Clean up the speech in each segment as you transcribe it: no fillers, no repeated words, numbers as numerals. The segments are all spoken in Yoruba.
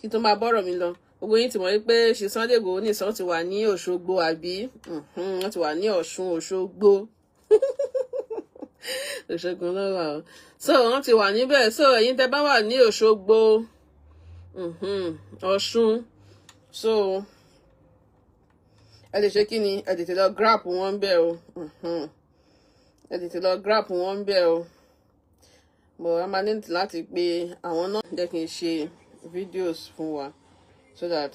Kí tó máa bọ́rọ̀ mi lọ, gbogbo yín ti mọ̀ wípé ṣe Sunday Igboho nìsan ti wà ní Òṣogbo, àbí? Wọ́n ti wà ní Ọ̀ṣun Òṣogbo. Òṣogbo ló wà o. So wọ́n ti wà níbẹ̀. So ẹ̀yin tẹ́ bá wà ní Òṣogbo, Ọ̀ṣun, so ẹ lè ṣe kí ni, ẹ tètè lọ grab wọn bẹ́ẹ̀ o. Ẹ tètè lọ grab wọn bẹ́ẹ̀ o. But a máa ní láti pe àwọn náà, jẹ́ kí n ṣe videos fún wa so that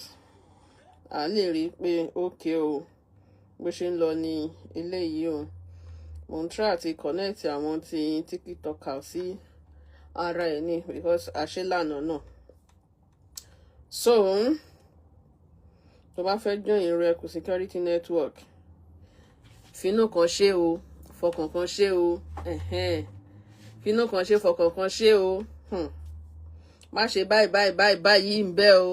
a lè rí i pé okay o, bó ṣe ń lọ ní eléyìí o. Mo ń try àti connect àwọn tí TikTok sí ara ẹ̀ ní because àṣelànà náà. So tó bá fẹ́ join Ìrù Ẹkùn Security Network, finú kan ṣe o, fọkàn kan ṣe o. Finú kan ṣe, fọkàn kan ṣe o. Má ṣe báyìí báyìí báyìí báyìí ń bẹ o.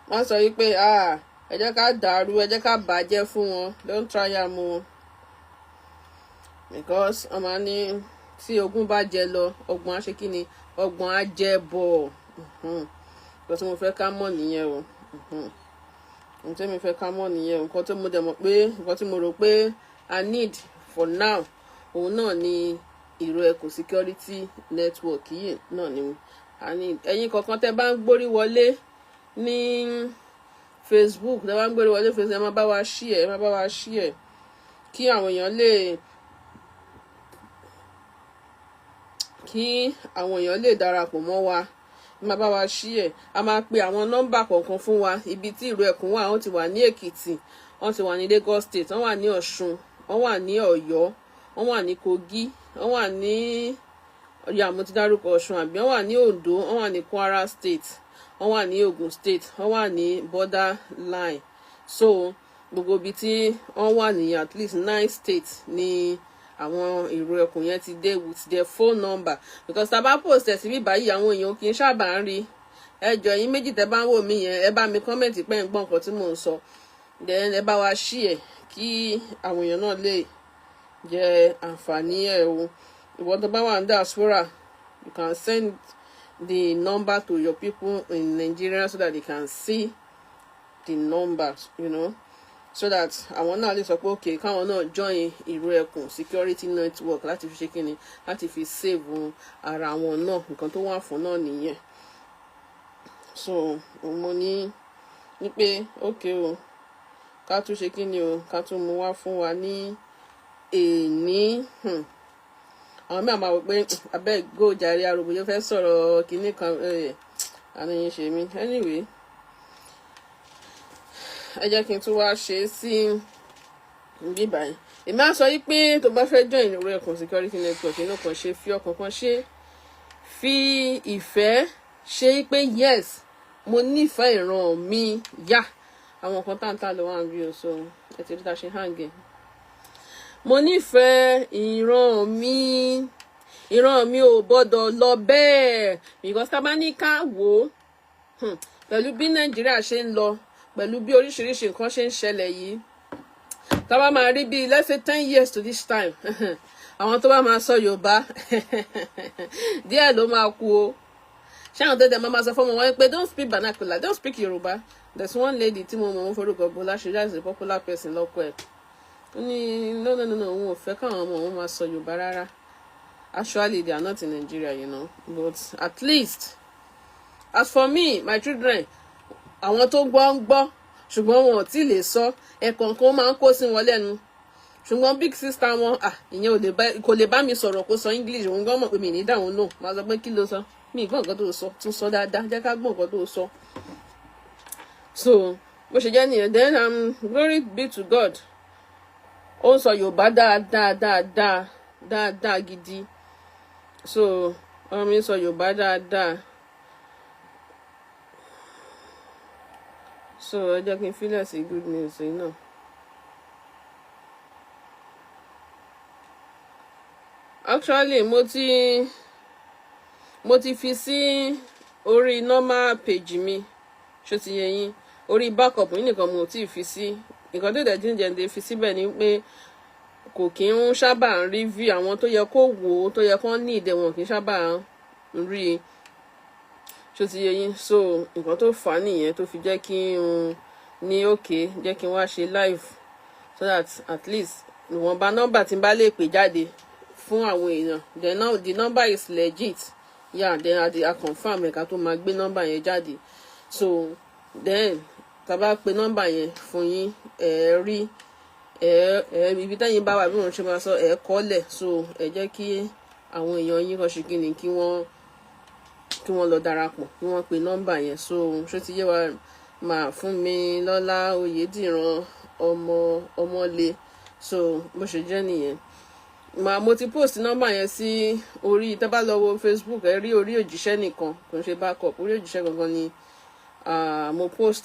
Má sọ wípé, "Ah, ẹ jẹ́ ká dàrú, ẹ jẹ́ ká bàjẹ́ fún wọn." Don't try am o, because ọmọ ní tí ogún bá jẹ lọ, ọgbọ̀n á ṣe kí ni, ọgbọ̀n á jẹ bọ̀. Nǹkan tí mo fẹ́ ká mọ̀ nìyẹn o. Nǹkan tí mo fẹ́ ká mọ̀ nìyẹn o. Nǹkan tí mo dẹ̀ mọ̀ pé, nǹkan tí mo rò pé I need for now, òun náà ni Ìrù Ẹkùn Security Network yìí náà ni I need. Ẹ̀yin kọ̀ọ̀kan tẹ́ bá ń gbórí wọlé ní Facebook, tẹ́ bá ń gbórí wọlé Facebook, ẹ má bá wa share, ẹ má bá wa share kí àwọn èèyàn lè kí àwọn èèyàn lè darapọ̀ mọ́ wa. Ẹ má bá wa share. A máa pe àwọn nọ́mbà kọ̀ọ̀kan fún wa, ibi tí Ìrù Ẹkùn wà. Wọ́n ti wà ní Èkìtì, wọ́n ti wà ní Lagos State, wọ́n wà ní Ọ̀ṣun, wọ́n wà ní Ọ̀yọ́, wọ́n wà ní Kogi, wọ́n wà ní Ọ̀yọ́, àmọ́ ti dárúkọ Ọ̀ṣun àbí? Wọ́n wà ní Oǹdó, wọ́n wà ní Kwara State, wọ́n wà ní Ogun State, wọ́n wà ní borderline. So gbogbo ibi tí wọ́n wà ní, at least nine states ní àwọn Ìrù Ẹkùn yẹn ti dé with their phone number, because tá a bá post ẹ̀ síbí báyìí, àwọn èèyàn kì í sábà ń rí. Ẹ jọ̀ọ́, ẹ̀yin méjì tẹ́ bá ń wò mí yẹn, ẹ bá mi comment pé ń gbọ́ nǹkan tí mò ń sọ. Then ẹ bá wa share kí àwọn èèyàn náà lè jẹ àǹfààní ẹ̀ o. Ìwọ tó bá wà ní diaspora, you can send the number to your people in Nigeria so that they can see the numbers, so that àwọn náà lè sọ pé okay, káwọn náà join Ìrù Ẹkùn Security Network láti fi ṣe kíni, láti fi save ara wọn náà. Nǹkan tó wà fún náà nìyẹn. So mo ní pé okay o, ká tún ṣe kíni o, ká tún mú wá fún wa ní èní. Àwọn mìíràn máa wò pé, "Abeg go jàre, arògbòjò fẹ́ sọ̀rọ̀ kinní kan." Àná yín ṣe mí. Anyway, ẹ jẹ́ kí n tún wá ṣe sí bí báyìí. Èmi á sọ yí pé tó bá fẹ́ join Ìrù Ẹkùn Security Network, inú kan ṣe, fi ọkàn kan ṣe, fi ìfẹ́ ṣe pé yes, mo nífẹ̀ẹ́ ìran mi yá. Àwọn nǹkan tá ń tà ló wà ń bí o. So ẹ ti rí ta ṣe hàn gẹ̀. Mo nífẹ̀ẹ́ ìran mi, ìran mi ò gbọ́dọ̀ lọ bẹ́ẹ̀, because tá a bá ní ká wò ó, pẹ̀lú bí Nàìjíríà ṣe ń lọ, pẹ̀lú bí oríṣiríṣi nǹkan ṣe ń ṣẹlẹ̀ yìí, tá a bá máa rí bíi, let's say, 10 years to this time, àwọn tó bá máa sọ Yorùbá díẹ̀ ló máa kú o. Ṣé àwọn tó dẹ̀ máa sọ fún ọmọ wọn pé, "Don't speak vernacular, don't speak Yorùbá"? There's one lady tí mo mọ̀, wọ́n forúkọ bọ́lá ṣe, is a popular person lọ́kọ ẹ̀. Ó ní no, no, no, no, òun ò fẹ́ káwọn ọmọ òun máa sọ Yorùbá rárá. Actually, they are not in Nigeria, but at least as for me, my children, àwọn tó gbọ́ ń gbọ́, ṣùgbọ́n wọn ò tí ì lè sọ. Ẹ̀kọ̀ọ̀kan máa ń kó sí wọn lẹ́nu. Ṣùgbọ́n big sister wọn, ah, ìyẹn kò lè bá mi sọ̀rọ̀ kó sọ English. Òun gan mọ̀ pé mi ní dáhùn náà, máa sọ pé, "Kí ló sọ? Mi ì gbọ́ nǹkan tó sọ, tún sọ dáadáa, jẹ́ ká gbọ́ nǹkan tó sọ." So bó ṣe jẹ́ nìyẹn. Then glory be to God, ó ń sọ Yorùbá dáadáa dáadáa dáadáa gidi. So ọmọ mi ń sọ Yorùbá dáadáa. So ẹ jẹ́ kí n fílẹ̀ sí good news yìí náà. Actually, mo ti fi sí orí normal page mi. Ṣó ti yé yín? Orí backup yìí nìkan mo ti fi sí. Nǹkan tó dẹ̀ jíjẹ ń fi síbẹ̀ ni pé kò kí ń sábà ń rí view. Àwọn tó yẹ kó wò ó, tó yẹ kó ní ìdẹ̀wọ̀n, kì í sábà ń rí i. Ṣó ti yé yín? So nǹkan tó fà á nìyẹn tó fi jẹ́ kí n ní okay, jẹ́ kí n wá ṣe live so that at least ìwọ̀nba nọ́mbà tí n bá lè pè jáde fún àwọn èèyàn. Then now the number is legit, yeah. Then I confirm ẹ̀ka tó máa gbé nọ́mbà yẹn jáde. So then tá a bá pe nọ́mbà yẹn fún yín, ẹ rí ẹ ẹ ibi tẹ́yìn bá wà, bí wọ́n ṣe máa sọ, ẹ kọ́lẹ̀. So ẹ jẹ́ kí àwọn èèyàn yín kan ṣe kí ni, kí wọ́n lọ darapọ̀, kí wọ́n pe nọ́mbà yẹn. So ṣó ti yé wa? Máa fún mi lọ́lá Oyèdìran ọmọ ọmọlé. So bó ṣe jẹ́ nìyẹn. Màá mo ti post nọ́mbà yẹn sí orí, tẹ́ bá lọ wo Facebook, ẹ rí orí òjíṣẹ́ nìkan, kò ń ṣe backup, orí òjíṣẹ́ gangan ni mo post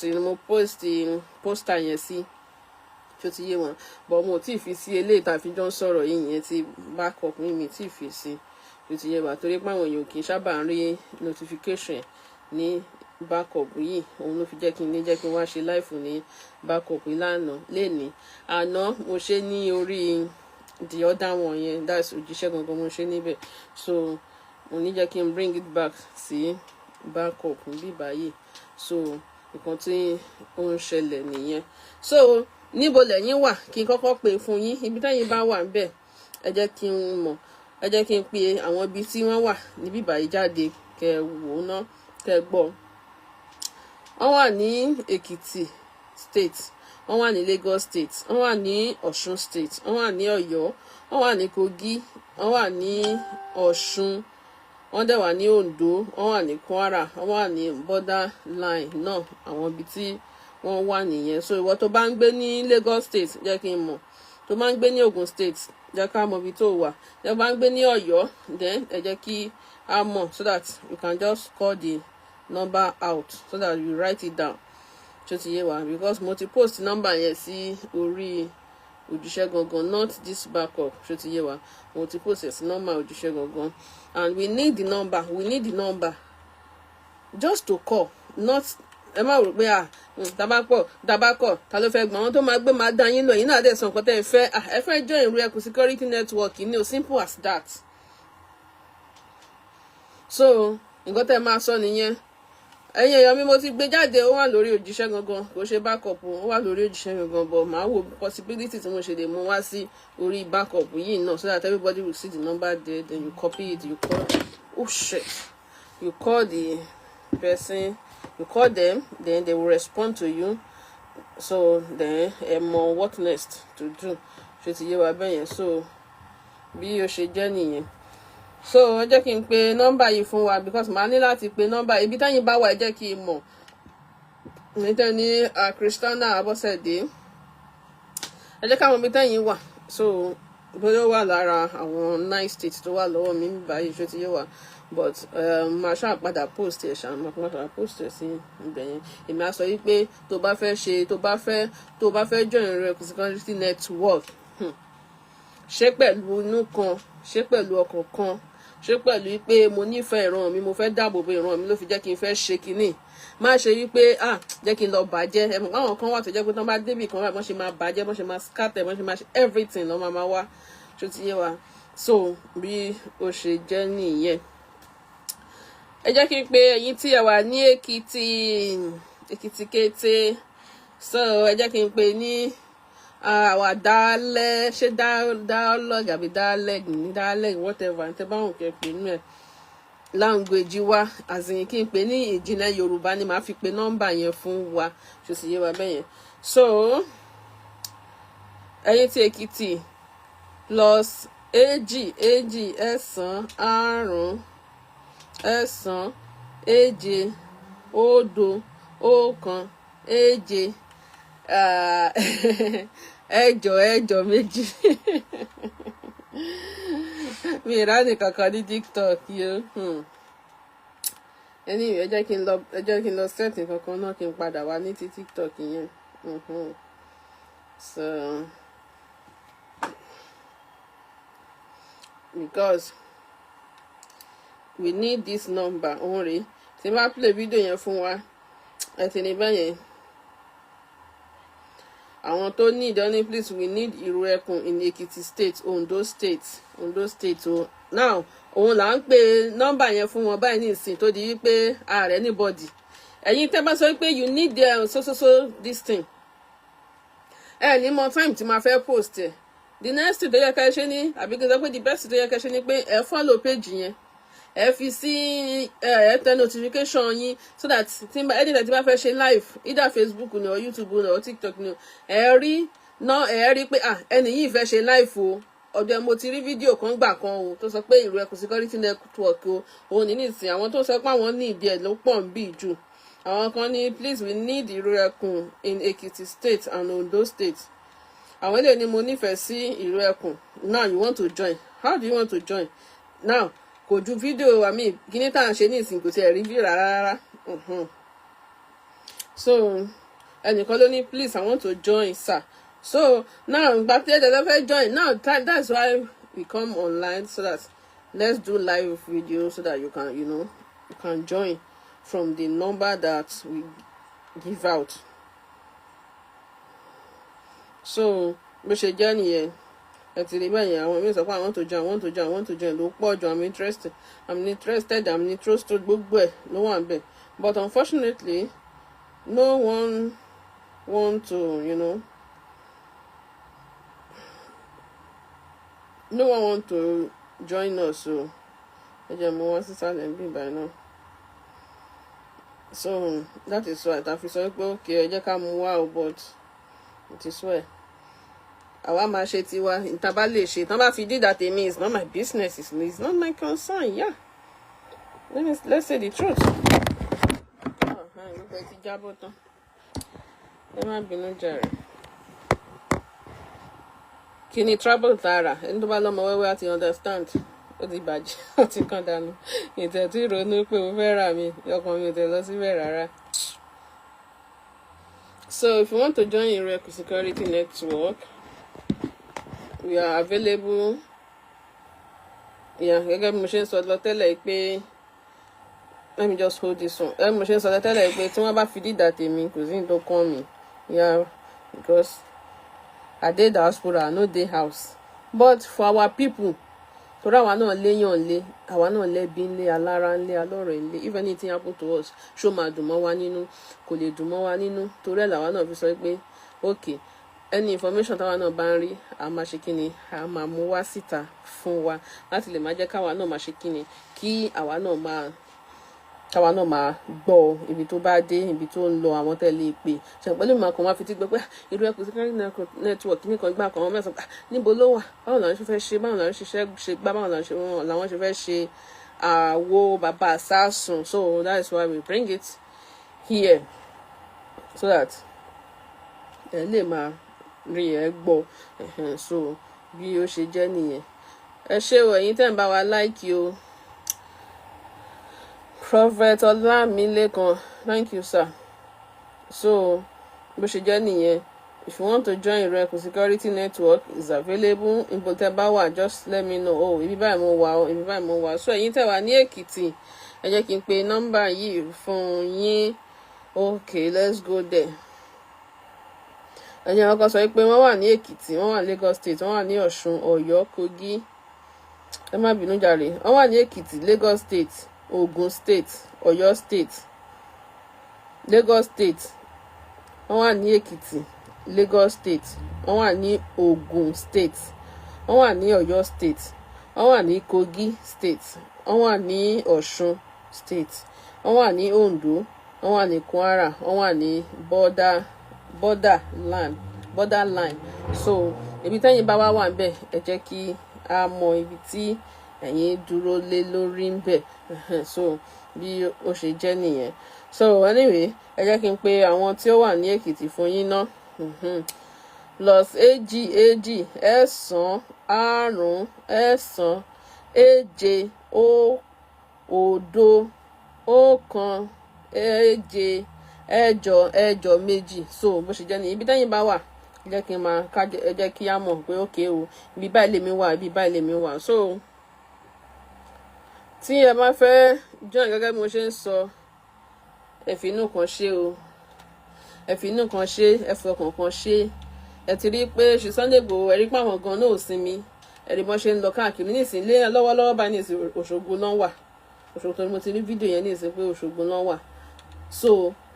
poster yẹn sí. Tó ti yé wọn? But mo tí ì fi sí eléyìí tá a fi jọ ń sọ̀rọ̀ yìí yẹn, ti backup mi tí ì fi sí. Tó ti yé wa? Torí pé àwọn èèyàn kì í sábà ń rí notification ní backup yìí, òun ló fi jẹ́ kí n ní jẹ́ kí n wá ṣe live ní backup yìí lánàá. Lénìí, àná mo ṣe ní orí the other one yẹn, that's òjíṣẹ́ gangan, mo ṣe níbẹ̀. So mo ní jẹ́ kí n bring it back sí backup bí báyìí. So nǹkan tí ó ń ṣẹlẹ̀ nìyẹn. So níbo lẹ̀yin wà? Kí n kọ́kọ́ pè fún yín ibi tẹ́yin bá wà ńbẹ̀, ẹ jẹ́ kí n mọ̀. Ẹ jẹ́ kí n pe àwọn ibi tí wọ́n wà níbí báyìí jáde, kẹ́ wò ó ná, kẹ́ gbọ́. Wọ́n wà ní Èkìtì State, wọ́n wà ní Lagos State, wọ́n wà ní Ọ̀ṣun State, wọ́n wà ní Ọ̀yọ́, wọ́n wà ní Kogi, wọ́n wà ní Ọ̀ṣun, wọ́n dẹ̀ wà ní Ondo, wọ́n wà ní Kwara, wọ́n wà ní borderline náà. Àwọn ibi tí wọ́n wà nìyẹn. So ìwọ tó bá ń gbé ní Lagos State, jẹ́ kí n mọ̀. Tó bá ń gbé ní Ogun State, jẹ́ ká mọ̀ ibi tó wà. Tó bá ń gbé ní Ọ̀yọ́, then ẹ jẹ́ kí a mọ̀ so that you can just call the number out, so that you write it down. Tó ti yé wa? Because mo ti post number yẹn sí orí òjíṣẹ́ gangan, not this backup. Ṣó ti yé wa? Mo ti post ẹ̀ sí number òjíṣẹ́ gangan, and we need the number, we need the number just to call, not ẹ má rò pé à tabakọ̀ tabakọ̀, ta ló fẹ́ gbọ́n? Àwọn tó máa gbé máa dá yín lọ yín náà dẹ̀ sọ nǹkan tẹ́ ẹ fẹ́. Ẹ fẹ́ join Ìrù Ẹkùn Security Network ní o, simple as that. So nǹkan tẹ́ ẹ máa sọ nìyẹn. Ẹ̀yin èèyàn mi, mo ti gbé jáde, ó wà lórí òjíṣẹ́ gangan, kò ṣe backup, ó wà lórí òjíṣẹ́ gangan, but màá wo possibility tí mo ṣe lè mú wá sí orí backup yìí náà so that everybody will see the number there. Then you copy it, you call, oh shit, you call the person, you call them, then they will respond to you. So then ẹ mọ what next to do. Ṣe ti yé wa bẹ́ẹ̀ yẹn? So bí ó ṣe jẹ́ nìyẹn. So ẹ jẹ́ kí n pe nọ́mbà yìí fún wa because màá ní láti pe nọ́mbà. Ibi táyìn bá wà, ẹ jẹ́ kí n mọ̀. Nítorí ní Christiana Abọ́sẹ̀dé, ẹ jẹ́ káwọn ibi táyìn wà. So bóyá ó wà lára àwọn nine states tó wà lọ́wọ́ mi báyìí. Ṣó ti yé wa? But màá ṣáà padà post ẹ̀ ṣáà, máa padà post ẹ̀ sí ibẹ̀ yẹn. Èmi á sọ yìí pé tó bá fẹ́ ṣe, tó bá fẹ́ join Ìrù Ẹkùn Security Network, ṣé pẹ̀lú inú kan, ṣé pẹ̀lú ọkàn kan, ṣé pẹ̀lú pé mo nífẹ̀ẹ́ ìran mi, mo fẹ́ dáàbò bo ìran mi ló fi jẹ́ kí n fẹ́ ṣe kinní. Má ṣe wípé, ah, jẹ́ kí n lọ bàjẹ́. Ẹ mọ̀ àwọn kan wà tó jẹ́ pé tán bá débì kan báyìí, bọ́n ṣe máa bàjẹ́, bọ́n ṣe máa scatter, bọ́n ṣe máa ṣe everything lọ́ máa máa wá. Ṣó ti yé wa? So bí ó ṣe jẹ́ nìyẹn. Ẹ jẹ́ kí n pe ẹ̀yin tí ẹ wà ní Èkìtì, Èkìtì kété. So ẹ jẹ́ kí n pe ní àwa dálẹ́, ṣé dialogue àbí dialect ní dialect, whatever tẹ bá wọn kẹ pé nínú ẹ̀, language wa, as in kí n pè ní ìjìnlẹ̀ Yorùbá ni màá fi pe nọ́mbà yẹn fún wa. Ṣó sì yé wa bẹ́ẹ̀ yẹn? So ẹ̀yin tí Èkìtì, +2 2 9 5 9 7 0 1 7 8 8 2. Mi ì ráàlì kankan ní TikTok yìí o. Anyway, ẹ jẹ́ kí n lọ set kankan náà, kí n padà wá ní ti TikTok yẹn. So because we need this number, òun rèé. Tí n bá play video yẹn fún wa, ẹ ti ní bẹ́ẹ̀ yẹn. Àwọn tó ní ìdánní, please, we need Ìrù Ẹkùn in Ekiti State, Ondo State, Ondo State o. Now Òun là ń pe nọ́mbà yẹn fún wọn báyìí ní ìsìn tó di wípé ààrẹ anybody. Ẹ̀yin tẹ́ bá sọ pé you need so so so this thing, ẹ ní mọ time tí máa fẹ́ post ẹ̀. The next thing tó yẹ ká ṣe ní, àbí kí n sọ pé the best thing tó yẹ ká ṣe ní pé ẹ follow page yẹn, ẹ fi sí ẹ tẹ notification yín, so that tí anytime tí bá fẹ́ ṣe live, either Facebook ni or YouTube ni or TikTok ni, ẹ rí ná, ẹ rí pé, ah, ẹni yìí fẹ́ ṣe live o. Ọ̀dọ̀ mo ti rí fídíò kan gbà kan o tó sọ pé Ìlú Ẹkùn Security Network o. Òun ní nísìnyí, àwọn tó sọ pé àwọn ní ìdí ẹ̀ ló pọ̀ ń bì jù. Àwọn kan ní, "Please, we need Ìlú Ẹkùn in Ekiti State and Ondo State." Àwọn eléyìí ni mo nífẹ̀ẹ́ sí Ìlú Ẹkùn. Now you want to join. How do you want to join now? Kò ju fídíò àmì kíní tá à ń ṣe ní ìsìn, kò tiẹ̀ rí bí rárá rárá. So ẹnìkan ló ní, "Please, I want to join, sir." So now, ìgbà tí ẹ tẹ̀lé fẹ́ join now, that's why we come online, so that let's do live video so that you can join from the number that we give out. So bó ṣe jẹ́ nìyẹn, ẹ ti rí bẹ́ẹ̀ yẹn. Àwọn míì sọ pé I want to join, I want to join, I want to join ló pọ̀ jù. I'm interested, I'm interested, I'm interested, gbogbo ẹ̀ ló wà níbẹ̀. But unfortunately, no one want to you know no one want to join us. So ẹ jẹ́ mo wá sísàlẹ̀ ń bí báyìí náà. So that is why ta fi sọ pé okay, ẹ jẹ́ ká mú wá o. But it is well, àwa máa ṣe tiwa ìta bá lè ṣe tán bá fi dídà tèmi. It's not my business, it's not my concern. Yeah, let's say the truth. Gbogbo ẹ ti jábọ́ tán, ẹ má bínú jàre. Kí ni trouble tààrà? Ẹni tó bá lọ́mọ wẹ́wẹ́ á ti understand. Ó ti bàjẹ́, ó ti kàn dànù. Ìtẹ̀ tí ronú pé mo fẹ́ rà mí, ọkàn mi ò tẹ̀ lọ síbẹ̀ rárá. So if you want to join Ireku Security Network, we are available. Yeah, gẹ́gẹ́ bí mo ṣe ń sọ lọ tẹ́lẹ̀ pé, let me just hold this one. Gẹ́gẹ́ bí mo ṣe ń sọ lọ tẹ́lẹ̀ pé tí wọ́n bá fi dídà tèmi, kò sí ní tó kàn mí. Yeah, because I dey diaspora, I no dey house. But for our people, torí àwa náà léyàn lé, àwa náà lẹ́bí ńlé, alára ńlé, alọ́rẹ̀ ńlé. If anything happen to us, ṣó máa dùn mọ́ wa nínú? Kò lè dùn mọ́ wa nínú. Torí ẹ̀ làwa náà fi sọ pé okay, any information táwa náà bá ń rí, a máa ṣe kí ni, a máa mú wá síta fún wa láti lè má jẹ́ káwa náà máa ṣe kí ni, kí àwa náà máa káwa náà máa gbọ́ ibi tó bá dé, ibi tó ń lọ, àwọn tẹ́lẹ̀ pé ṣe pẹ̀lú ìmọ̀ kan wá fi ti gbọ́ pé Irú Ẹkùn Security Network nìkan gbà kan, wọ́n mẹ́sàn-án níbo ló wà, báwo làwọn ṣe fẹ́ ṣe, báwo làwọn ṣe ṣe gbá, báwo làwọn ṣe fẹ́ ṣe àwo bàbá sásùn. So that is why we bring it here, so that ẹ lè máa rí ẹ gbọ́. So bí ó ṣe jẹ́ nìyẹn. Ẹ ṣé o, ẹ̀yin tẹ́ ń bá wa like o. Prophet Ọlámilékan, thank you, sir. So bó ṣe jẹ́ nìyẹn. If you want to join Ireku Security Network, is available. Ibo tẹ́ bá wà, just let me know. Oh, ibi báyìí mo wà o, ibi báyìí mo wà. So ẹ̀yin tẹ́ wà ní Èkìtì, ẹ jẹ́ kí n pe nọ́mbà yìí fún yín. Okay, let's go there. Ẹ̀yin àwọn kan sọ pé wọ́n wà ní Èkìtì, wọ́n wà ní Lagos State, wọ́n wà ní Ọ̀ṣun, Ọ̀yọ́, Kogi. Ẹ má bínú jàre. Wọ́n wà ní Èkìtì, Lagos State, Ogun State, Ọ̀yọ́ State, Lagos State. Wọ́n wà ní Èkìtì, Lagos State, wọ́n wà ní Ogun State, wọ́n wà ní Ọ̀yọ́ State, wọ́n wà ní Kogi State, wọ́n wà ní Ọ̀ṣun State, wọ́n wà ní Ondo, wọ́n wà ní Kwara, wọ́n wà ní border line. So ibi tẹ́yin bá wá wà ń bẹ̀, ẹ jẹ́ kí a mọ ibi tí ẹ̀yin dúró lé lórí ń bẹ̀. So bí ó ṣe jẹ́ nìyẹn. So anyway, ẹ jẹ́ kí n pe àwọn tí ó wà ní Èkìtì fún yín ná. +2 2 9 5 9 7 0 8 8 2. So bó ṣe jẹ́ ní ibi tẹ́yìn bá wà, ẹ jẹ́ kí n máa ká, ẹ jẹ́ kí á mọ̀ pé okay o, ibi báyìí lèmi wà, ibi báyìí lèmi wà. So tí ẹ bá fẹ́ join, gẹ́gẹ́ bí mo ṣe ń sọ, ẹ fi inú kan ṣe o, ẹ fi inú kan ṣe, ẹ fi ọkàn kan ṣe. Ẹ ti rí i pé ṣe Sunday Igboho, ẹ rí pé àwọn gan náà ò sinmi. Ẹ̀rí bọ́n ṣe ń lọ káàkiri nísìnyí lọ́wọ́lọ́wọ́ báyìí nísìnyí. Òṣogbo náà wà, Òṣogbo tó ní mo ti rí fídíò yẹn nísìnyí pé Òṣogbo náà wà. So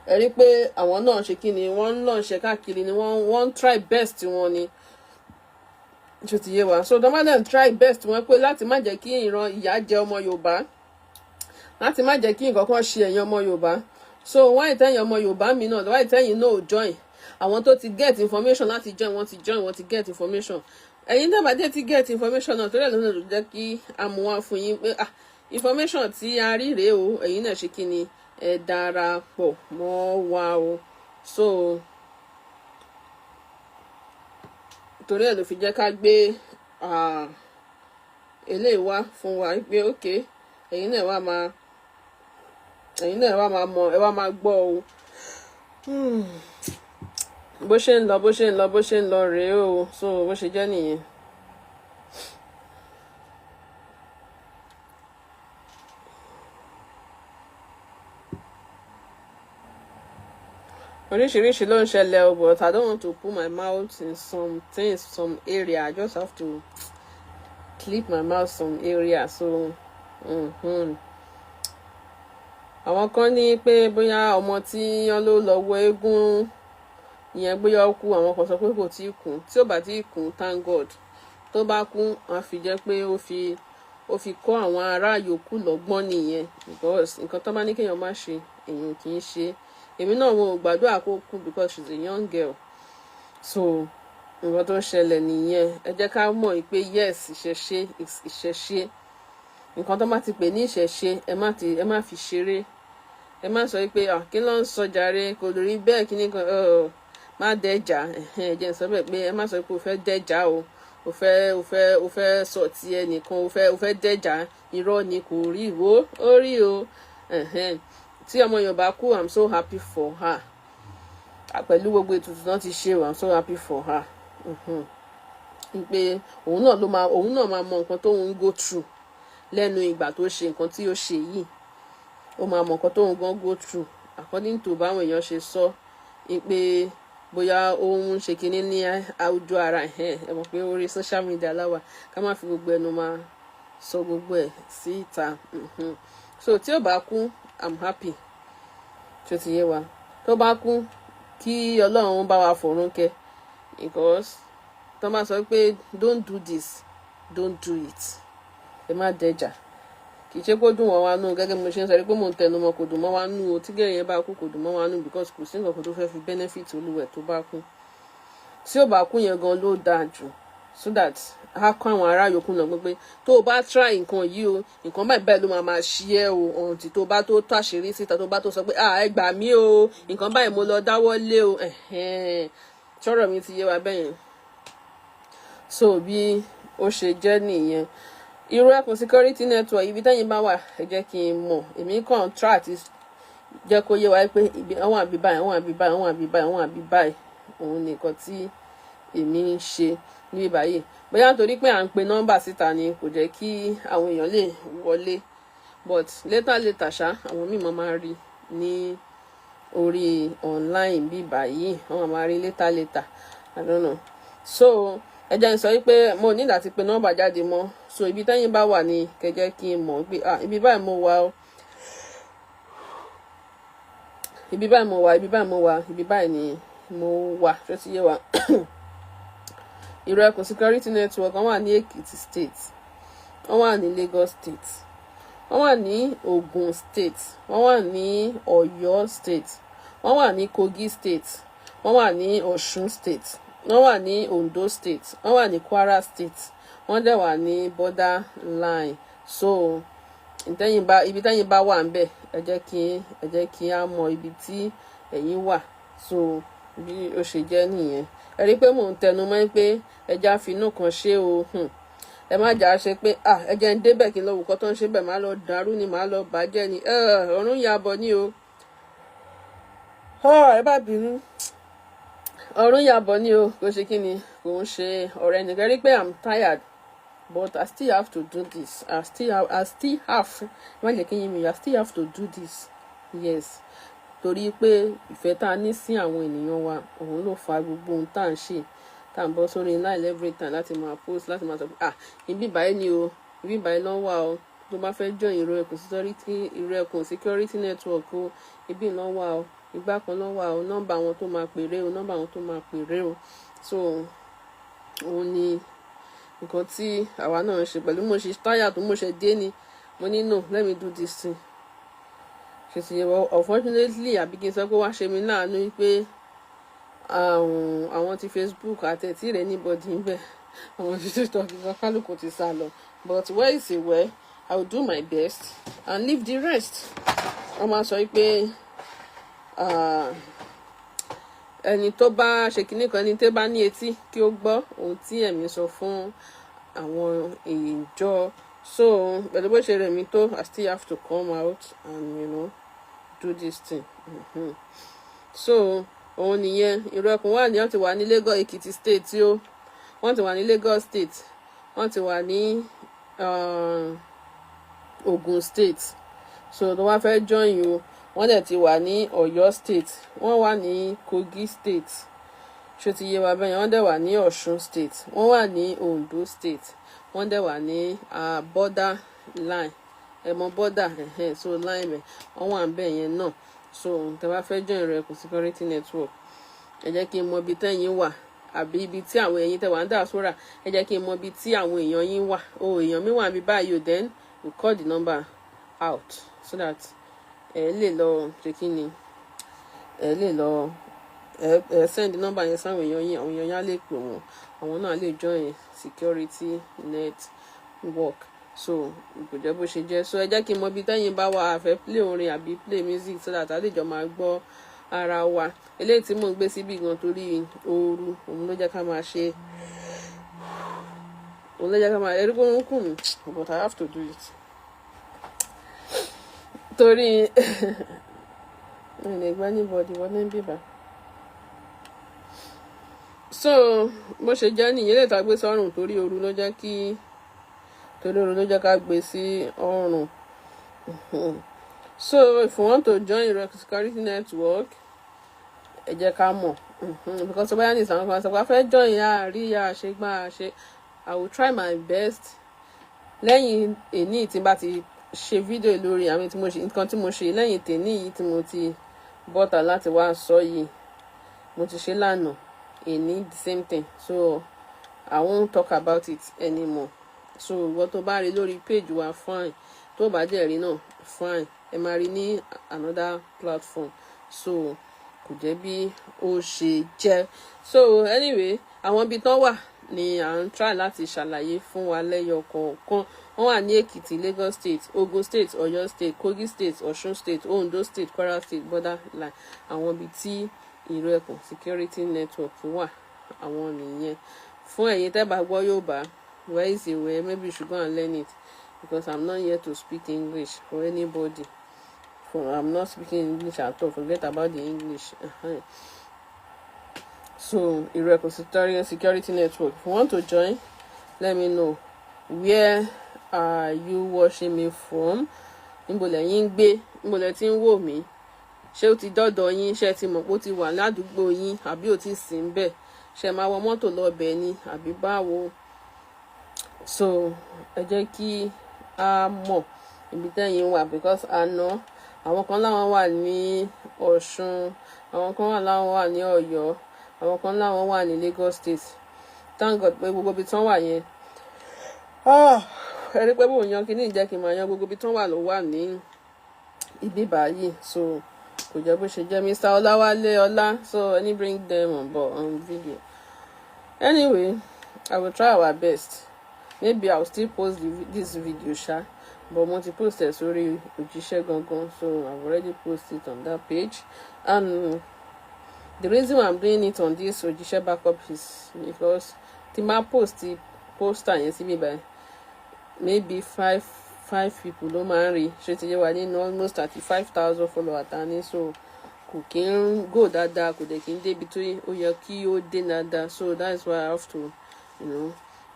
ẹ rí pé àwọn náà ṣe kí ni, wọ́n ń lọ ṣe káàkiri ni, wọ́n ń try best wọn ni. Ṣó ti yé wa? So tó má dẹ̀ try best wọn pé láti má jẹ́ kí ìran ìyà jẹ ọmọ Yorùbá, láti má jẹ́ kí nǹkan kan ṣe ẹ̀yin ọmọ Yorùbá. So why tẹ́yìn ọmọ Yorùbá mi náà, why tẹ́yìn náà ò join? Àwọn tó ti get information láti join, wọ́n ti join, wọ́n ti get information. Ẹ̀yin náà bá dé ti get information náà, torí ẹ̀ lónà ló jẹ́ kí a mú wá fún yín pé, ah, information tí a rí rèé o. Ẹ̀yin náà ṣe kí ni, ẹ darapọ̀ mọ́ wa o. So torí ẹ̀ ló fi jẹ́ ká gbé eléyìí wá fún wa pé, ok, ẹ̀yin náà wá máa mọ̀, ẹ wá máa gbọ́ o. Bó ṣe ń lọ, bó ṣe ń lọ, bó ṣe ń lọ rèé o. So bó ṣe jẹ́ nìyẹn. Oríṣiríṣi ló ń ṣẹlẹ̀ o, but I don't want to put my mouth in some things, some area. I just have to clip my mouth some area. So àwọn kan ní pé bóyá ọmọ tí wọ́n ló lọ wo eégún ìyẹn, bóyá ó kú. Àwọn kan sọ pé kò tí ì kú. Tí ò bá tí ì kú, thank God. Tó bá kú, wọ́n fi jẹ́ pé ó fi kọ́ àwọn ará yòókù lọ́gbọ́n nìyẹn, because nǹkan tó bá ní kéèyàn má ṣe, èèyàn kì í ṣe. Èmi náà, mo gbàdúrà kó kú because she's a young girl. So nǹkan tó ń ṣẹlẹ̀ nìyẹn. Ẹ jẹ́ ká mọ̀ pé yes, ìṣẹ̀ṣe, ìṣẹ̀ṣe, nǹkan tó bá ti pè ní ìṣẹ̀ṣe, ẹ má fi ṣeré. Ẹ má sọ pé, kí ló ń sọ jàre, kò lórí bẹ́ẹ̀, kí ni kan má dẹ́jà. Ẹ jẹ́ n sọ bẹ́ẹ̀ pé ẹ má sọ pé o fẹ́ dẹ́jà o, o fẹ́ sọ ti ẹnìkan, o fẹ́ dẹ́jà. Irọ́ ni, kò rí wo ó rí o. Tí ọmọ Yorùbá kú, I'm so happy for her. Pẹ̀lú gbogbo ètùtù náà ti ṣe o, I'm so happy for her pé òun náà máa mọ nǹkan tóun ń go through lẹ́nu ìgbà tó ṣe nǹkan tí ó ṣe yìí. Ó máa mọ nǹkan tóun gan go through, according to báwọn èèyàn ṣe sọ pé bóyá ó ń ṣe kinní ní àwùjọ ara ẹ̀. Ẹ mọ̀ pé orí social media láwà, ká má fi gbogbo ẹnu máa sọ gbogbo ẹ̀ sí ìta. So tí ó bá kú, I'm happy. Tó ti yé wa? Tó bá kú, kí Ọlọ́run bá wa fọ̀run kẹ́, because tó máa sọ pé don't do this, don't do it. Ẹ má dẹjà. Kì í ṣe kó dùn wọ́n wá nù, gẹ́gẹ́ bí mo ṣe ń sọ pé mò ń tẹnu mọ́, kò dùn mọ́ wá nù o. Tí gẹ̀rẹ́ yẹn bá kú, kò dùn mọ́ wá nù, because kò sí nǹkan kan tó fẹ́ fi benefit olúwẹ̀ tó bá kú. Tí ó bá kú yẹn gan ló dáa jù, so that a kọ́ àwọn ará yòókù náà pé tó o bá try nǹkan yìí o, nǹkan báyìí báyìí ló máa máa ṣí ẹ o, ọ̀hún tí tó bá tó tó àṣírí síta, tó bá tó sọ pé, ah, ẹ gbà mí o, nǹkan báyìí mo lọ dáwọ́ lé o. Ṣọ́rọ̀ mi ti yé wa bẹ́yẹn? So bí ó ṣe jẹ́ nìyẹn. Irú Ẹkùn Security Network, ibi tẹ́yìn bá wà, ẹ jẹ́ kí n mọ̀. Èmi kàn try àti jẹ́ kó yé wa pé ibi àwọn àbí báyìí, àwọn àbí báyìí, àwọn àbí báyìí, àwọn àbí báyìí, òun nìkan tí èmi ń ṣe níbí báyìí. Bóyá nítorí pé à ń pe nọ́mbà síta ni kò jẹ́ kí àwọn èèyàn lè wọlé, but later later ṣá, àwọn míì máa rí ní orí online bí báyìí, wọ́n máa rí later later, I don't know. So ẹ jẹ́ n sọ wípé mo ní láti pe nọ́mbà jáde mọ́. So ibi tẹ́yìn bá wà ní kẹ́ kí n mọ̀ pé, ah, ibi báyìí mo wà o, ibi báyìí mo wà, ibi báyìí mo wà, ibi báyìí ni mo wà. Ṣó ti yé wa? Ìró Ẹkùn Security Network, wọ́n wà ní Èkìtì State, wọ́n wà ní Lagos State, wọ́n wà ní Ogun State, wọ́n wà ní Ọ̀yọ́ State, wọ́n wà ní Kogi State, wọ́n wà ní Ọ̀ṣun State, wọ́n wà ní Ondo State, wọ́n wà ní Kwara State, wọ́n dẹ̀ wà ní borderline. So ìtẹ́yìn bá ibi tẹ́yìn bá wà ńbẹ̀, ẹ jẹ́ kí á mọ ibi tí ẹ̀yin wà. So bí ó ṣe jẹ́ nìyẹn. Ẹ rí i pé mò ń tẹnu mọ́ pé ẹ já finú kan ṣe o. Ẹ má jà ṣe pé, ah, ẹ jẹ́ ń débẹ̀ kí n lọ wò kọ́ tó ń ṣe bẹ̀, má lọ dàrú ni, má lọ bàjẹ́ ni, ọ̀run yàbọ̀ ni o. Ẹ bá bínú, ọ̀run yàbọ̀ ni o. Kò ṣe kí ni, kò ń ṣe ọ̀rẹ́ nìkan rí pé I'm tired, but I still have to do this. I still have, má jẹ́ kí n yín mi, I still have to do this, yes, torí pé ìfẹ́ tá a ní sí àwọn ènìyàn wa, òun ló fa gbogbo ohun tá à ń ṣe. Tá à ń bọ́ sórí line every time láti máa post, láti máa sọ pé, "Ah, ibi báyìí ni o, ibi báyìí ló ń wà o. Tó bá fẹ́ join Ìrù Ẹkùn Security Network o, ibi ló ń wà o, ìgbà kan ló ń wà o, nọ́mbà àwọn tó máa pèrè o, nọ́mbà àwọn tó máa pèrè o." So òun ni nǹkan tí àwa náà ń ṣe. Pẹ̀lú mo ṣe táyà tó mo ṣe dé ni mo ní, "No, let me do this thing." Ṣe ti yẹ? Unfortunately, àbí kí n sọ pé wá ṣe mí láàánú pé àwọn ti Facebook àtẹ̀tí rẹ̀ anybody ń bẹ̀, àwọn ti TikTok nǹkan, kálukú ti sá lọ. But where is a where, I will do my best and leave the rest. Wọ́n máa sọ pé ẹni tó bá ṣe kinní kan, ẹni tó bá ní etí kí ó gbọ́ ohun tí ẹ̀mí sọ fún àwọn ìjọ. So pẹ̀lú bó ṣe rẹ̀ mí tó, I still have to come out and do this thing. So òun nìyẹn. Ìrù Ẹkùn wà ní, wọ́n ti wà ní Lagos, Èkìtì State tí ó, wọ́n ti wà ní Lagos State, wọ́n ti wà ní Ogun State. So tó wá fẹ́ join o, wọ́n dẹ̀ ti wà ní Ọ̀yọ́ State, wọ́n wà ní Kogi State. Ṣó ti yé wa bẹ́yẹn? Wọ́n dẹ̀ wà ní Ọ̀ṣun State, wọ́n wà ní Ondo State, wọ́n dẹ̀ wà ní border line, ẹ mọ border, so line bẹ̀, wọ́n wà ń bẹ̀ yẹn náà. So tẹ́ bá fẹ́ join Ìrù Ẹkùn Security Network, ẹ jẹ́ kí n mọ ibi tẹ́yin wà, àbí ibi tí àwọn ẹ̀yin tẹ́ wà ń dà sóra, ẹ jẹ́ kí n mọ ibi tí àwọn èèyàn yín wà o. Èèyàn mi wà níbí báyìí o. Then we call the number out so that ẹ lè lọ ṣe kí ni, ẹ lè lọ ẹ send number yẹn sáwọn èèyàn yín. Àwọn èèyàn yín á lè pè wọ́n, àwọn náà lè join security network. So kò jẹ́ bó ṣe jẹ́. So ẹ jẹ́ kí n mọ ibi tẹ́yin bá wà. A fẹ́ play orin àbí play music so that a lè jọ máa gbọ́ ara wa. Eléyìí tí mò ń gbé síbí gan, torí ooru òun ló jẹ́ ká máa ṣe, òun ló jẹ́ ká máa ẹrí pé ó ń kùn mí, but I have to do it torí mi lè gbá anybody wọlé ń bíbá. So bó ṣe jẹ́ nìyẹn. Lè ta gbé sọ́rùn torí ooru ló jẹ́ kí, torí ooru ló jẹ́ ká gbé sí ọrùn. So if you want to join your security network, ẹ jẹ́ ká mọ̀, because bóyá ní ìsàwọn kan sọ pé a fẹ́ join, yà rí yà ṣe gbá ṣe. I will try my best. Lẹ́yìn èní tí n bá ti ṣe fídíò lórí àmì tí mo ṣe, nǹkan tí mo ṣe lẹ́yìn tèní yìí tí mo ti bọ́ta láti wá sọ yìí, mo ti ṣe lánàá, èní the same thing, so I won't talk about it anymore. So ìwọ tó bá rí lórí page wa, fine. Tó bá dẹ̀ rí náà, fine, ẹ máa rí ní another platform. So kò jẹ́ bí ó ṣe jẹ́. So anyway, àwọn ibi tán wà ni à ń try láti ṣàlàyé fún wa lẹ́yọ kọ̀ọ̀kan. Wọ́n wà ní Èkìtì, Lagos State, Ogun State, Ọ̀yọ́ State, Kogi State, Ọ̀ṣun State, Ondo State, Kwara State, border line. Àwọn ibi tí Ìrù Ẹkùn Security Network wà, àwọn nìyẹn. Fún ẹ̀yin tẹ́ bá gbọ́ Yorùbá, where is a where, maybe you should go and learn it, because I'm not here to speak English for anybody. For I'm not speaking English at all. Forget about the English. So Ìrù Ẹkùn Security Network, if you want to join, let me know. Where are you watching me from? Níbo lẹ̀yin ń gbé? Níbo lẹ ti ń wò mí? Ṣé ó ti dọ́dọ̀ yín? Ṣé ti mọ̀ pé ó ti wà ládùúgbò yín, àbí ó ti sì ń bẹ̀? Ṣé máa wọ mọ́tò lọ bẹ̀ ni, àbí báwo? So ẹ jẹ́ kí a mọ̀ ibi tẹ́yin wà, because àná àwọn kan láwọn wà ní Ọ̀ṣun, àwọn kan wà láwọn wà ní Ọ̀yọ́, àwọn kan láwọn wà ní Lagos State. Thank God pé gbogbo ibi tí wọ́n wà yẹn, ẹ rí pé bóun yan kíní jẹ́ kí n máa yan, gbogbo ibi tí wọ́n wà ló wà ní ibi báyìí. So kò jẹ́ bó ṣe jẹ́. Mr. Ọláwálé Ọlá, so any bring them on board on video. Anyway, I will try our best. Maybe I will still post this video sha, but mo ti post ẹ̀ sórí òjíṣẹ́ gangan, so I've already posted it on that page. And the reason why I'm doing it on this òjíṣẹ́ backup is because tí n bá post poster yẹn síbí báyìí, maybe five five people ló máa ń rí. Ṣé ti yé wa? Nínú almost 35,000 followers ta ní, so kò kí ń go dáadáa, kò dẹ̀ kí ń débi tó ó yẹ kí ó dé dáadáa. So that's why I have to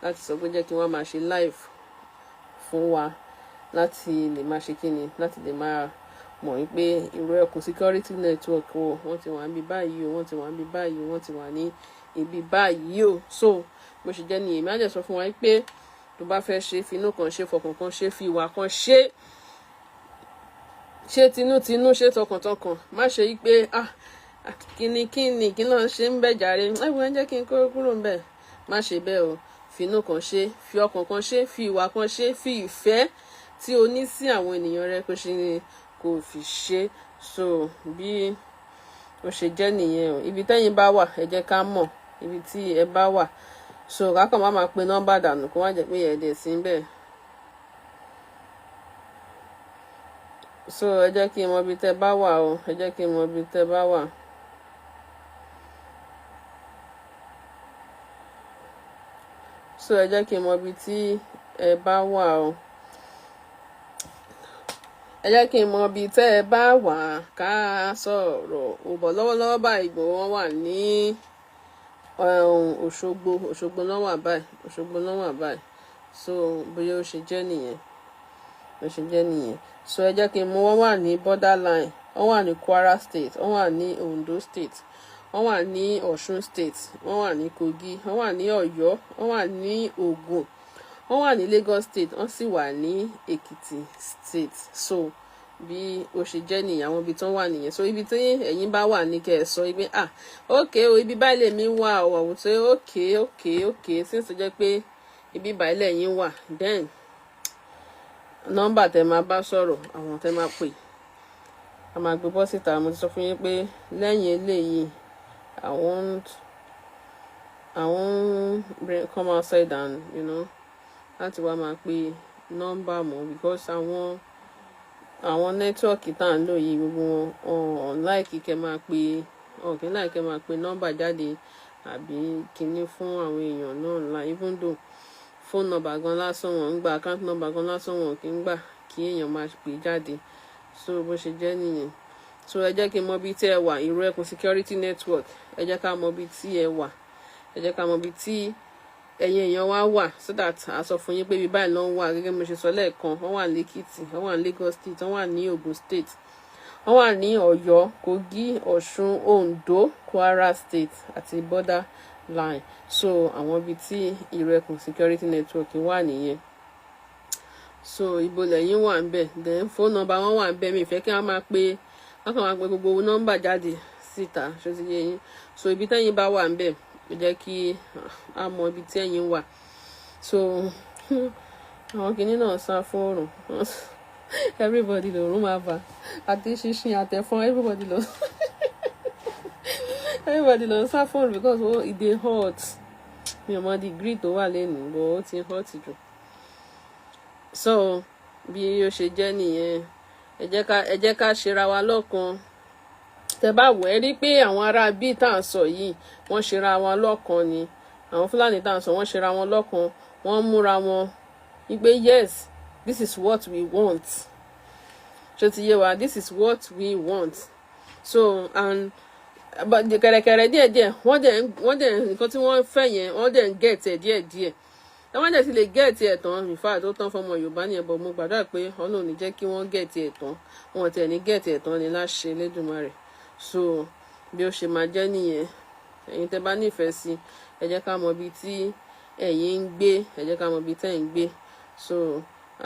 láti sọ pé jẹ́ kí wọ́n máa ṣe live fún wa, láti lè máa ṣe kíni, láti lè máa mọ̀ wípé Ìrù Ẹkùn Security Network o, wọ́n ti wà níbi báyìí o, wọ́n ti wà níbi báyìí o, wọ́n ti wà ní ibi báyìí o. So bó ṣe jẹ́ nìyẹn. Èmi á jẹ́ sọ fún wa pé tó bá fẹ́ ṣe, finú kan ṣe, fọkàn kan ṣe, fi ìwà kan ṣe, ṣe tinútinú, ṣe tọkàntọkàn. Má ṣe yí pé, "Ah, kíni kíni kí ló ń ṣe ń bẹ̀ jàre? Ẹ wo, ẹ jẹ́ kí n kó kúrò ń bẹ̀." Má ṣe bẹ́ẹ̀ o. Finú kan ṣe, fi ọkàn kan ṣe, fi ìwà kan ṣe, fi ìfẹ́ tí o ní sí àwọn ènìyàn rẹ kó ṣe kó fi ṣe. So bí ó ṣe jẹ́ nìyẹn o. Ibi tẹ́yin bá wà, ẹ jẹ́ ká mọ̀ ibi tí ẹ bá wà, so kákan má máa pe nọ́mbà dànù, kó má jẹ́ pé ẹ̀ẹ́dẹ̀ sí ń bẹ̀. So ẹ jẹ́ kí n mọ ibi tẹ́ bá wà o. Ẹ jẹ́ kí n mọ ibi tẹ́ bá wà. So ẹ jẹ́ kí n mọ ibi tí ẹ bá wà o. Ẹ jẹ́ kí n mọ ibi tẹ́ ẹ bá wà ká sọ̀rọ̀ ò bọ̀. Lọ́wọ́lọ́wọ́ báyìí, Ìgbòho wọn wà ní Òṣogbo. Òṣogbo náà wà báyìí. Òṣogbo náà wà báyìí. So bóyá ó ṣe jẹ́ nìyẹn, ó ṣe jẹ́ nìyẹn. So ẹ jẹ́ kí n mọ. Wọ́n wà ní borderline, wọ́n wà ní Kwara State, wọ́n wà ní Ondo State, wọ́n wà ní Ọ̀ṣun State, wọ́n wà ní Kogi, wọ́n wà ní Ọ̀yọ́, wọ́n wà ní Ògùn, wọ́n wà ní Lagos State, wọ́n sì wà ní Èkìtì State. So bí ó ṣe jẹ́ nìyẹn, àwọn ibi tó wà nìyẹn. So ibi tí ẹ̀yin bá wà ní kẹ́ ẹ sọ ibi. "Ah, ok o, ibi báyìí lèmi wà o." Àwọn tó ok, since tó jẹ́ pé ibi báyìí lẹ́yìn wà, then nọ́mbà tẹ máa bá sọ̀rọ̀, àwọn tẹ máa pè, a máa gbé bọ́ síta. Mo ti sọ fún yín pé lẹ́yìn eléyìí, I won't come outside and láti wá máa pe nọ́mbà mọ́, because àwọn network tá à ń lò yìí, gbogbo wọn like kẹ́ máa pe ọ̀kìn, like kẹ́ máa pe nọ́mbà jáde àbí kinní fún àwọn èèyàn náà ńlá. Even though phone number gan lásán wọn ń gba, account number gan lásán wọn kì í gbà kí èèyàn máa pè jáde. So bó ṣe jẹ́ nìyẹn. So ẹ jẹ́ kí n mọ bí tí ẹ wà. Ìró Ẹkùn Security Network, ẹ jẹ́ ká mọ bí tí ẹ wà. Ẹ jẹ́ ká mọ bí tí ẹ̀yin èèyàn wa wà, so that a sọ fún yín pé ibi báyìí ló ń wà. Gẹ́gẹ́ bí mo ṣe sọ lẹ́ẹ̀kan, wọ́n wà lẹ́kìtì, wọ́n wà ní Lagos State, wọ́n wà ní Ogun State, wọ́n wà ní Ọ̀yọ́, Kogi, Ọ̀ṣun, Ondo, Kwara State àti border line. So àwọn ibi tí Ìró Ẹkùn Security Network wà nìyẹn. So ibo lẹ́yìn wà ń bẹ̀? Then phone number wọn wà ń bẹ̀. Mi ìfẹ́ kí wọ́n máa pe, wọ́n kàn máa pe gbogbo nọ́mbà jáde síta. Ṣó ti yé yín? So ibi tẹ́yìn bá wà ń bẹ̀, ẹ jẹ́ kí a mọ ibi tí ẹ̀yin wà. So àwọn kinní náà sá fún òrùn. Everybody lòrùn máa bà, àti ṣinṣin àtẹ̀fọn. Everybody ló ń sá fún òrùn because, oh, e dey hot. Mi ò mọ degree tó wà lẹ́nu, but ó ti hot jù. So bí ó ṣe jẹ́ nìyẹn. Ẹ jẹ́ ká ṣera wa lọ́kan. Tẹ́ bá wọ̀ ẹ́ rí pé àwọn ará bíi tá à ń sọ yìí, wọ́n ṣera wọn lọ́kan ni. Àwọn Fúlàní tá à ń sọ, wọ́n ṣera wọn lọ́kan. Wọ́n múra wọn wípé, "Yes, this is what we want." Ṣé ti yé wa? This is what we want. So and kẹ̀rẹ̀kẹ̀rẹ̀, díẹ̀díẹ̀, wọ́n dẹ̀ nǹkan tí wọ́n fẹ́ yẹn, wọ́n dẹ̀ ń get ẹ̀ díẹ̀díẹ̀. Wọ́n dẹ̀ ti lè get ẹ̀ tán. In fact, ó tán fọmọ Yorùbá ní ẹ̀bọ̀. Mo gbàdúrà pé Ọlọ́run ní jẹ́ kí wọ́n get ẹ̀ tán. Wọn tiẹ̀ ní get ẹ̀ tán ní láṣẹ Elédùmarè. So bí ó ṣe máa jẹ́ nìyẹn. Ẹ̀yin tẹ́ bá nífẹ̀ẹ́ sí, ẹ jẹ́ ká mọ ibi tí ẹ̀yin ń gbé. Ẹ jẹ́ ká mọ ibi tẹ́ ń gbé, so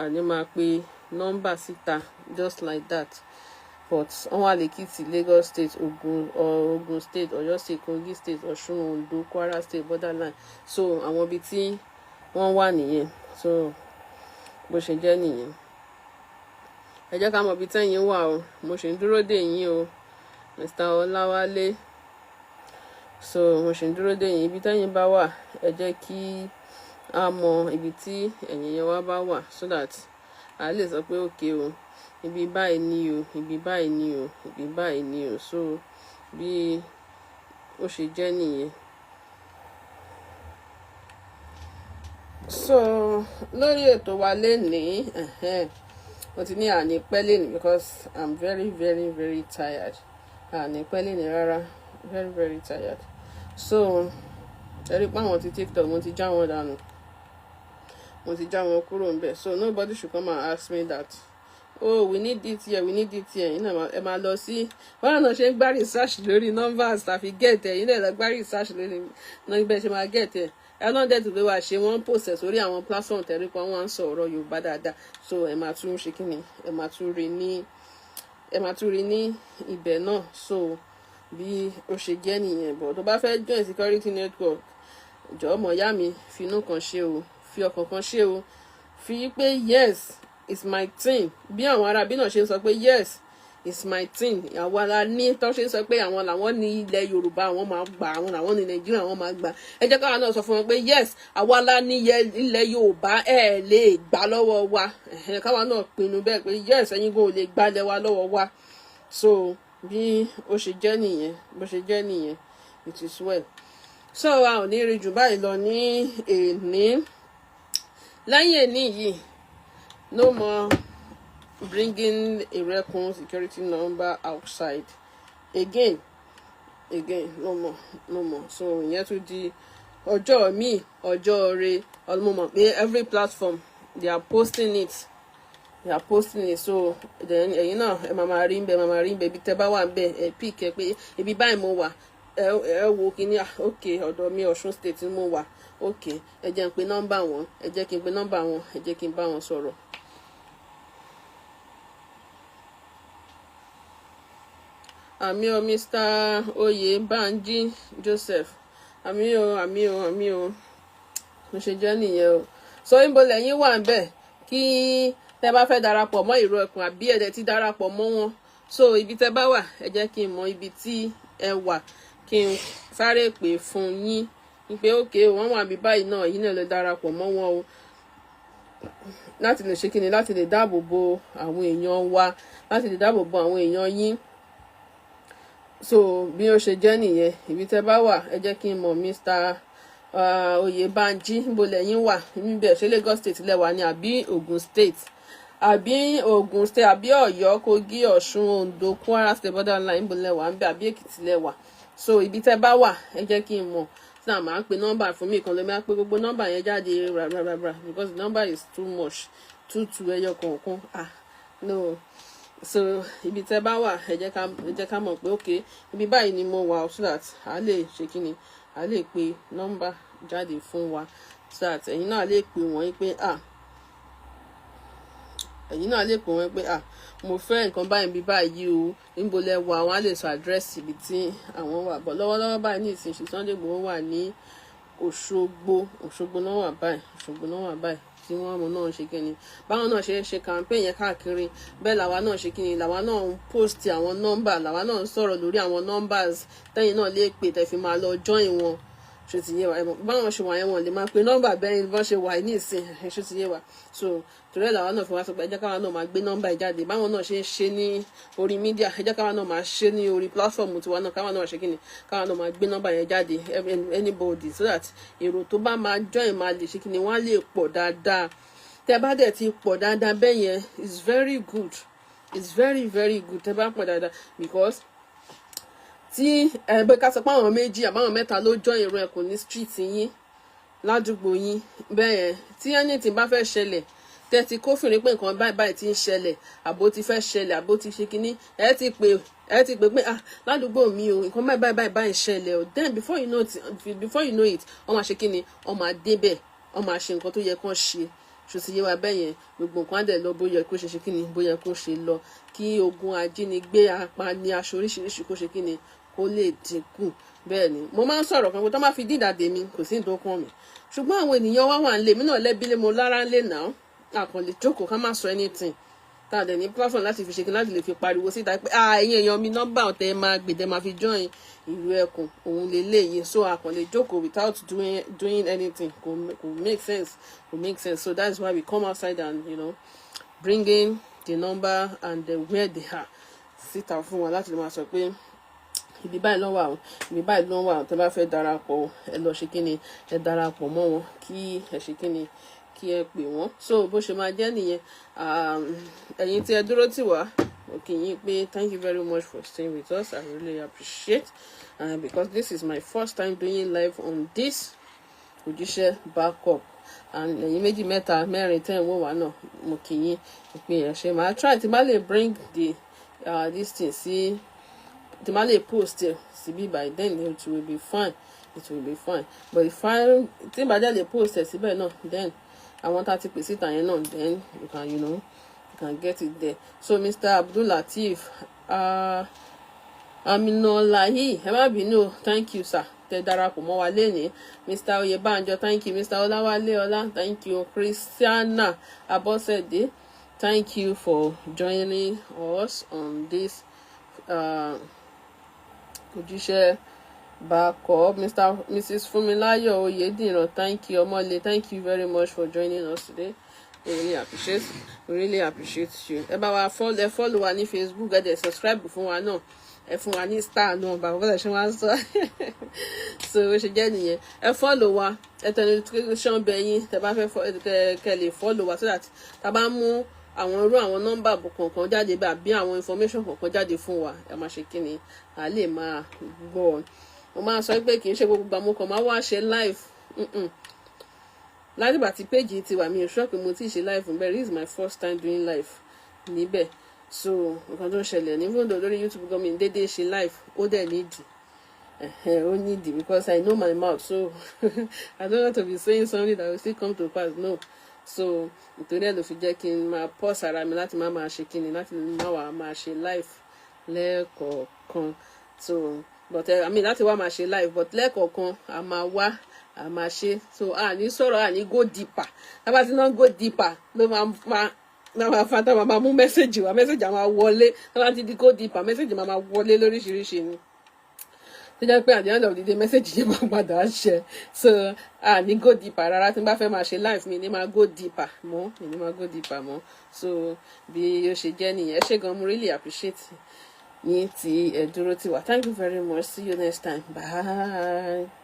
àní máa pe nọ́mbà síta just like that. But wọ́n wà lẹ́kìtì, Lagos State, Ogun State, Ọ̀yọ́ State, Kogi State, Ọ̀ṣun, Ondo, Kwara State, borderline. So àwọn ibi tí wọ́n wà nìyẹn. So bó ṣe jẹ́ nìyẹn. Ẹ jẹ́ ká mọ ibi tẹ́yin wà o. Mo ṣì ń dúró dè yín o, Mr. Ọláwálé. So mo ṣì ń dúró dè yín. Ibi tẹ́yin bá wà, ẹ jẹ́ kí a mọ ibi tí ẹ̀yin yẹn wá bá wà, so that a lè sọ pé, "Okay o, ibi báyìí ni o, ibi báyìí ni o, ibi báyìí ni o." So bí ó ṣe jẹ́ nìyẹn. So lórí ètò wa lénìí, mo ti ní àní pẹ́ lénìí because I'm very, very, very tired. Àní pẹ́ lénìí rárá, very, very tired. So ẹ rí pé àwọn ti TikTok, mo ti já wọn dànù, mo ti já wọn kúrò ńbẹ̀. So nobody should come and ask me that. Oh, we need it here, we need it here. Yín náà ẹ máa lọ sí báwọn náà ṣe ń gbá research lórí numbers tàfi get ẹ. Yín náà lọ gbá research lórí náà bẹ́ẹ̀ ṣe máa get ẹ. Ẹ náà dẹ̀ tún pé wàá ṣe wọ́n post ẹ̀ sórí àwọn platform tẹ̀rí kan, wọ́n á ń sọ ọ̀rọ̀ Yorùbá dáadáa. So ẹ máa tún ṣe kí ni, ẹ máa tún rí ní ibẹ̀ náà. So bí ó ṣe jẹ́ nìyẹn. Bọ̀ tó bá fẹ́ join security network, jọ̀ọ́, ọmọ ìyá mi, finú kan ṣe o, fi ọkàn kan ṣe o, fi pé, "Yes, it's my team." Bí àwọn arábí náà ṣe ń sọ pé, "Yes, it's my team," àwa la ní tó ṣe ń sọ pé àwọn làwọn ní ilẹ̀ Yorùbá, àwọn máa gbà, àwọn làwọn ní Nàìjíríà, àwọn máa gbà. Ẹ jẹ́ káwa náà sọ fún wọn pé, "Yes, àwa la ní ilẹ̀ Yorùbá, ẹ̀ lè gbà lọ́wọ́ wa." Káwa náà pinnu bẹ́ẹ̀ pé, "Yes, ẹ̀yin kò lè gbalẹ̀ wa lọ́wọ́ wa." So bí ó ṣe jẹ́ nìyẹn, bó ṣe jẹ́ nìyẹn. It is well. So a ò ní rí jù báyìí lọ ní èní. Lẹ́yìn èní yìí, no more bringing Ìrẹ́kùn security number outside again, again. No more, no more. So ìyẹn tún di ọjọ́ míì, ọjọ́ re. Mo mọ̀ pé every platform, they are posting it, they are posting it. So then ẹ̀yin náà ẹ máa máa rí ń bẹ, máa máa rí ń bẹ. Ibi tẹ́ bá wà ń bẹ, ẹ pick ẹ pé ibi báyìí mo wà. Ẹ wo kíní, ok, ọ̀dọ̀ mi, Ọ̀ṣun State ni mo wà. Ok, ẹ jẹ́ n pe nọ́mbà wọn, ẹ jẹ́ kí n pe nọ́mbà wọn, ẹ jẹ́ kí n bá wọn sọ̀rọ̀. Àmín o, Mr. Oyèbánjí Joseph, àmín o, àmín o, àmín o. Mo ṣe jẹ́ nìyẹn o. So níbo lẹ́yìn wà ń bẹ̀ kí tẹ́ bá fẹ́ darapọ̀ mọ́ Ìró Ẹkùn, àbí ẹ̀dẹ̀ ti darapọ̀ mọ́ wọn? So ibi tẹ́ bá wà, ẹ jẹ́ kí n mọ ibi tí ẹ wà, kí n sáré pè fún yín pé ókè, wọ́n wà bí báyìí náà, yín náà lè darapọ̀ mọ́ wọn o, láti lè ṣe kíni, láti lè dáàbò bo àwọn èèyàn wa, láti lè dáàbò bo àwọn èèyàn yín. So bí ó ṣe jẹ́ nìyẹn. Ibi tẹ́ bá wà, ẹ jẹ́ kí n mọ̀. Mr. Oyèbánjí, níbo lẹ́yìn wà níbẹ̀? Ṣé Lagos State lẹ wà ní, àbí Ogun State, àbí Ogun State, àbí Ọ̀yọ́, Kogi, Ọ̀ṣun, Oǹdó, Kwara State borderline? Níbo lẹ wà níbẹ̀? Àbí Èkìtì lẹ wà? So ibi tẹ́ bá wà, ẹ jẹ́ kí n mọ̀ tí a máa ń pe nọ́mbà fún mi kan lè máa pe gbogbo nọ́mbà yẹn jáde rárá, because the number is too much, two two ẹyọ kọ̀ọ̀kan. Ah, no. So ibi tẹ́ bá wà, ẹ jẹ́ ká mọ̀ pé, ok, ibi báyìí ni mo wà, so that a lè ṣe kí ni, a lè pe nọ́mbà jáde fún wa, so that ẹ̀yin náà lè pè wọ́n pé, "Ah, mo fẹ́ nǹkan báyìí bí báyìí o, níbo lẹ wà?" Àwọn á lè sọ àdírẹ́sì ibi tí àwọn wà. Bọ̀ lọ́wọ́lọ́wọ́ báyìí ní ìsinyìí, Sunday Igboho wà ní Òṣogbo. Òṣogbo náà wà báyìí, Òṣogbo náà wà báyìí, tí wọ́n mú náà ṣe kíni. Báwọn náà ṣe ń ṣe campaign yẹn káàkiri, bẹ́ẹ̀ làwa náà ṣe kíni, làwa náà ń post àwọn nọ́mbà, làwa náà ń sọ̀rọ̀ lórí àwọn numbers tẹ́yìn náà lè pè tẹ́ fi máa lọ join wọn. Ṣó ti yé wa? Báwọn ṣe wà yẹn, wọn lè máa pe nọ́mbà bẹ́ẹ̀ bọ́n ṣe wà ní ìsìn. Ṣó ti yé wa? So torí ẹ̀ làwọn náà fi wá sọ pé ẹ jẹ́ káwa náà máa gbé nọ́mbà yìí jáde. Báwọn náà ṣe ń ṣe ní orí media, ẹ jẹ́ káwa náà máa ṣe ní orí platform tiwa náà, káwa náà ṣe kí ni, káwa náà máa gbé nọ́mbà yẹn jáde, anybody, so that èrò tó bá máa join máa lè ṣe kí ni, wọ́n á lè pọ̀ dáadáa. Tẹ́ bá dẹ̀ ti pọ̀ dáadáa bẹ́ẹ̀ yẹn, it's very good, it's very very good tẹ́ bá pọ̀ dáadáa, because tí ẹgbẹ́ ká sọ pé àwọn méjì àbáwọn mẹ́ta ló join Ìró Ẹkùn ní street yín, ládùúgbò yín bẹ́ẹ̀ yẹn, tí anything bá fẹ́ ṣẹlẹ̀, tẹ́ ti kófìrí pé nǹkan báyìí báyìí ti ń ṣẹlẹ̀, àbó ti fẹ́ ṣẹlẹ̀, àbó ti ṣe kínní, ẹ ti pè pé, "Ah, ládùúgbò mi o, nǹkan báyìí báyìí báyìí báyìí ṣẹlẹ̀ o." Then before you know it, wọ́n máa ṣe kínní, wọ́n máa débẹ̀, wọ́n máa ṣe nǹkan tó yẹ kán ṣe. Ṣó ti yé wa bẹ́ẹ̀ yẹn? Gbogbo nǹkan á dẹ̀ lọ bó yẹ kó ṣe ṣe kí ni, bó yẹ kó ṣe lọ, kí ogun ajínigbé, apani, aṣọ oríṣiríṣi kó ṣe kí ni, kó lè dínkù. Bẹ́ẹ̀ ni mo máa ń sọ̀rọ̀ kan pé tó máa fi dídà dé mi, kò sí nǹkan kan mi, ṣùgbọ́n àwọn ènìyàn wá wà ń lé mi náà, lẹ́bí lé mo lára ń lé náà, àkànlè jókòó ká má sọ anything tá a dẹ̀ ní platform láti fi ṣe kí láti lè fi pariwo síta pé, "Ah, ẹ̀yin èèyàn mi, nọ́mbà ọ̀tẹ̀ máa gbèdé máa fi join Ìlú Ẹkùn òun lélẹ́yìí." So àkànlè jókòó without doing anything, kò make sense, kò make sense. So that's why we come outside and bring in the number and where they are síta fún wa láti lè máa sọ pé ibi báyìí ló wà o, ibi báyìí ló wà o. Tẹ́ bá fẹ́ darapọ̀, ẹ lọ ṣe kíni, ẹ darapọ̀ mọ́ wọn, kí ẹ ṣe kíni, kí ẹ pè wọ́n. So bó ṣe máa jẹ́ nìyẹn. Ẹ̀yin tí ẹ dúró tì wá, mo kí yín pé thank you very much for staying with us. I really appreciate, because this is my first time doing live on this Òjíṣẹ́ Backup. And ẹ̀yin méjì, mẹ́ta, mẹ́rin tẹ́ ń wò wá náà, mo kí yín pé ẹ ṣé. Màá try tí má lè bring the this thing sí, tí má lè post ẹ̀ síbí by then, it will be fine, it will be fine. But if I tí n bá dẹ̀ lè post ẹ̀ síbẹ̀ náà, then àwọn tá a ti pè síta yẹn náà, then you can get it there. So Mr. Abdul Lateef Aminolahi, ẹ má bínú, thank you, sir, tẹ darapọ̀ mọ́ wa lénìí. Mr. Oyebanjo, thank you. Mr. Ọláwálé Ọlá, thank you. Christiana Abọ́sẹ̀dé, thank you for joining us on this ojúṣe backup. Mr. Mrs. Funmilayo Oyediran, thank you. Ọmọlé, thank you very much for joining us today. We really appreciate you. Ẹ bá wa follow, ẹ follow wa ní Facebook, ẹ dẹ̀ subscribe fún wa náà, ẹ fún wa ní star náà, bàbá bọ́lá ṣe wá ń sọ. So ó ṣe jẹ́ nìyẹn. Ẹ follow wa, ẹ tẹ notification bell yín tẹ bá fẹ́ kẹ́ lè follow wa, so that tá bá mú àwọn irú àwọn nọ́mbà kọ̀ọ̀kan jáde bá bí àwọn information kọ̀ọ̀kan jáde fún wa, ẹ máa ṣe kí ni, à lè máa gbọ́. Mo máa sọ pé kì í ṣe gbogbo àmọ́ kan máa wá ṣe live. Látìgbà tí page ti wà, mi ò sọ pé mo ti ṣe live níbẹ̀. This is my first time doing live níbẹ̀. So nǹkan tó ń ṣẹlẹ̀ ní, even though lórí YouTube gan, mi ń dédé ṣe live, ó dẹ̀ nídìí, ó nídìí, because I know my mouth, so I don't want to be saying something that will still come to pass. No. So nítorí ẹ̀ ló fi jẹ́ kí n máa pause ara mi láti má máa ṣe kíni, láti má wàá máa ṣe live lẹ́ẹ̀kọ̀ọ̀kan. So but I mean, láti wá máa ṣe live, but lẹ́ẹ̀kọ̀ọ̀kan a máa wá, a máa ṣe. So a ní sọ̀rọ̀, a ní go deeper. Tá bá ti ná go deeper, ló máa fa tá máa mú message wá, message máa wọlé. Tá bá ti di go deeper, message máa wọlé lóríṣiríṣi ni, tó jẹ́ pé at the end of the day, message yẹn máa padà ṣẹ. So a ní go deeper rárá. Tí n bá fẹ́ máa ṣe live, mi ní máa go deeper mọ́, mi ní máa go deeper mọ́. So bí ó ṣe jẹ́ nìyẹn. Ẹ ṣé gan, mo really appreciate yín tí ẹ dúró tì wá. Thank you very much. See you next time. Bye.